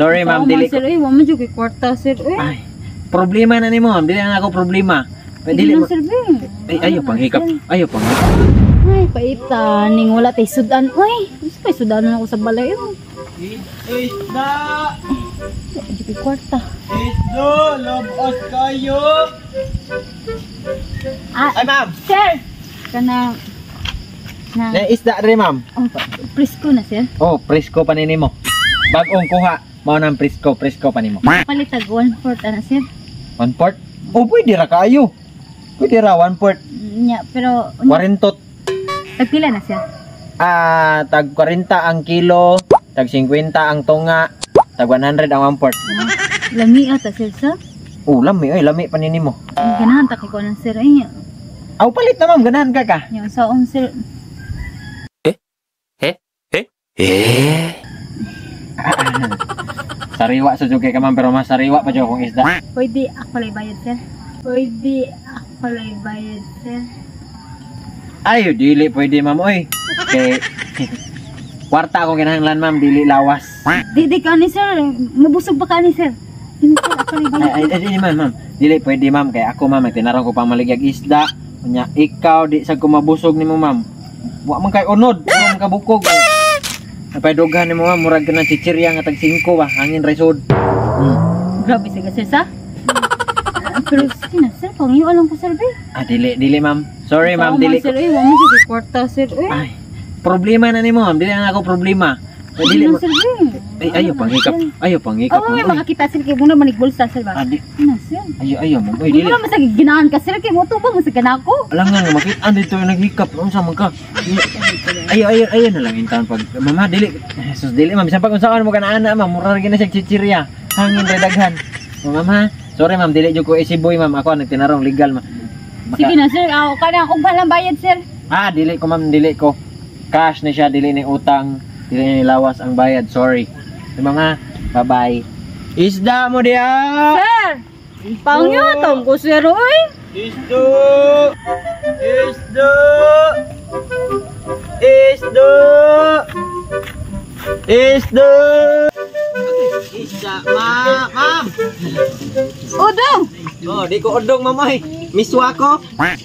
Sorry, ma'am, Tao man, dili sir, ko. eh, wa man jud kay kwarta, sir, eh. Ay, problema na nimo, ma'am. Dili na ako problema. Ay, Dili dili na, mo. sir, be. Ay, ayaw pang hikap. Ayaw pang hikap. Ay, paita ning wala tay sudan. Uy, gusto pa sudanon ako sa balay. Oh. Isda! Wala jud kay kwarta. Isdo! Labas kayo! Ah, Ay, ma'am! sir. Kana na Na isda rin, ma'am. Oh, presko na, sir. Oh, presko pa nimo. Bagong kuha. Mao nang presko, presko pa nimo. Palitag 1/4 ana, sir. 1/4? Oh, pwede ra kaayo. Pwede ra 1/4. Nya, pero 40. tagpila na, sir? Ah, tag 40 ang kilo, tag 50 ang tunga, tag 100 ang 1/4. Lami ata, sir, sa. Oh, lami oy, lami pa nimo. Ganahan ta kay ko ng sir ay. Aw, palit na, ma'am, ganahan ka ka. Nya saon, sir? Sariwa sa jud kay ka, ma'am, pero mas sariwa pa jud akong isda. Pwede ako lang bayad, sir. Pwede ako lang bayad, sir. Ay, dili pwede, ma'am, oy. Kay kwarta akong kinahanglan, ma'am, dili lawas. Di ka ni sir. Mabusog pa ka ni sir. Sino, sir, ako lang Ay, bayad. ay, ay, ay, ma'am, ma'am. Dili pwede, ma'am, kay ako, ma'am, tinarong ko pang maligyag isda. Unya ikaw di sa kumabusog nimo, ma'am. Wa man kay unod, wa man kabukog. Napay dughan nimo, ma'am, murag ka ng chichirya nga tag 5 ba, hangin resod. Grabe sa sir sa. Ah, pero sino, sir, pangyo alam ko, sir, be. Ah, dili, dili, ma'am. Sorry, ma'am, Tao man, dili ko. sir, eh, wa man jud kay kwarta, sir, eh. Ay, problema na nimo, ma'am. Dili na ako problema. Ay, dili Dili mo. na, sir, be. Ay, ayaw pang hikap. Ayaw pang hikap. Oh, may ma'am, oy. makakita, sir, kay muna manigbulsa, sir ba. Ah, di, Ano, sir? ayaw, ayaw, ma'am. Oy, Di dili. mo naman sa ginahan ka, sir, kay mo tubang mo sa ganako. Alam nga nga makita dito yung naghikap. Unsa man ka? Ayaw, ayaw, ayaw na lang intaon pag mama dili. Jesus, dili, ma'am. Bisan pag unsaon mo kana ana, ma'am, mura ra gyud na siya chichirya. Hangin ra daghan. Oh, ma'am, ha. Sorry, ma'am, dili jud ko isiboy, ma'am. Ako ang nagtinarong legal, ma'am. Sige na, sir, ako ka na, akong balang bayad, sir. Ah, dili ko, ma'am, dili ko. Cash ni siya, dili ni utang, dili ni lawas ang bayad. Sorry. Sige, ma'am, ha. Bye-bye. Isda mo diya. Sir, pangyo tong ko, sir, oy. Isdo! Isdo! Isdo! Isdo! Isda, ma, ma'am! Udong! Oh, di ko udong, ma'am, oy. Miswa ko. Ay,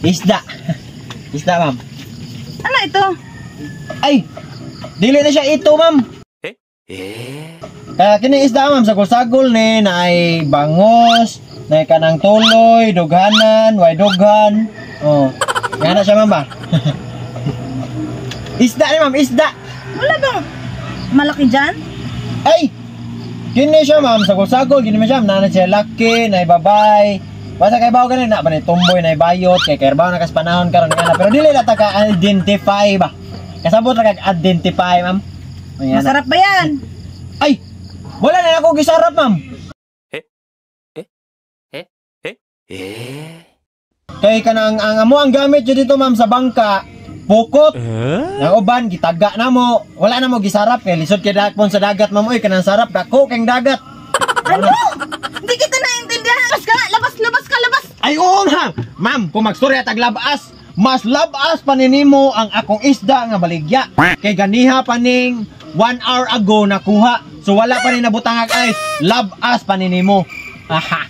isda. Isda, ma'am. Ano ito? Ay! Dili na siya ito, ma'am. Kaya kini isda, ma'am, sagol-sagol ni, naay bangos, naay kanang tuloy, dughanan, way dughan. Oh. Nga na siya, ma'am ba? Isda ni, ma'am, isda. Wala bang malaki dyan? Ay! Kini siya, ma'am, sagol-sagol, kini man siya, naa siya laki, naay babay. Basta kay bawo ganin na ba ni tumboy, naay bayot, kay kay bawo nakas panahon karon nga na. Pero dili na ta ka identify ba. Kasabot ra kag identify, ma'am. Ayan na. Masarap ba yan? Ay! Wala na ako gisarap, ma'am. Kay kanang ang amo ang gamit jud dito, ma'am, sa bangka, pukot. Ang uban gitaga na mo. Wala na mo gisarap kay lisod kay dakpon sa dagat, ma'am, oy, kanang sarap dako kay dagat. Ano? Hindi kita naiintindihan. Labas ka! Labas! Labas ka! Labas! Ay, oo, ma'am. Ma'am, kung magstorya tag labas, mas labas pa nimo ang akong isda nga baligya. Kay ganiha pa ning 1 hour ago nakuha. So wala pa ni nabutang ag ice. Labas pa ni nimo. Tara,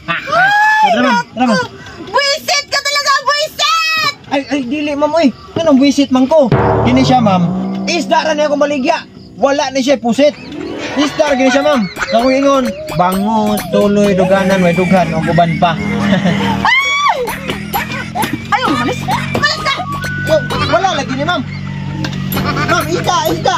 ma'am, tara, ma'am. Buisit ka talaga! Buisit! Ay, ay, dili, ma'am, oy. Anong buisit man ko? Kini siya, ma'am. Isda ra niya akong baligya. Wala ni siya pusit. Isda ra gini siya, ma'am. Ako ingon, bangos, tuloy, duganan, way dughan, og uban pa. Ayaw, malis! Malis ka! Oh, wala lagi ni ma'am. Ma'am, isda, isda.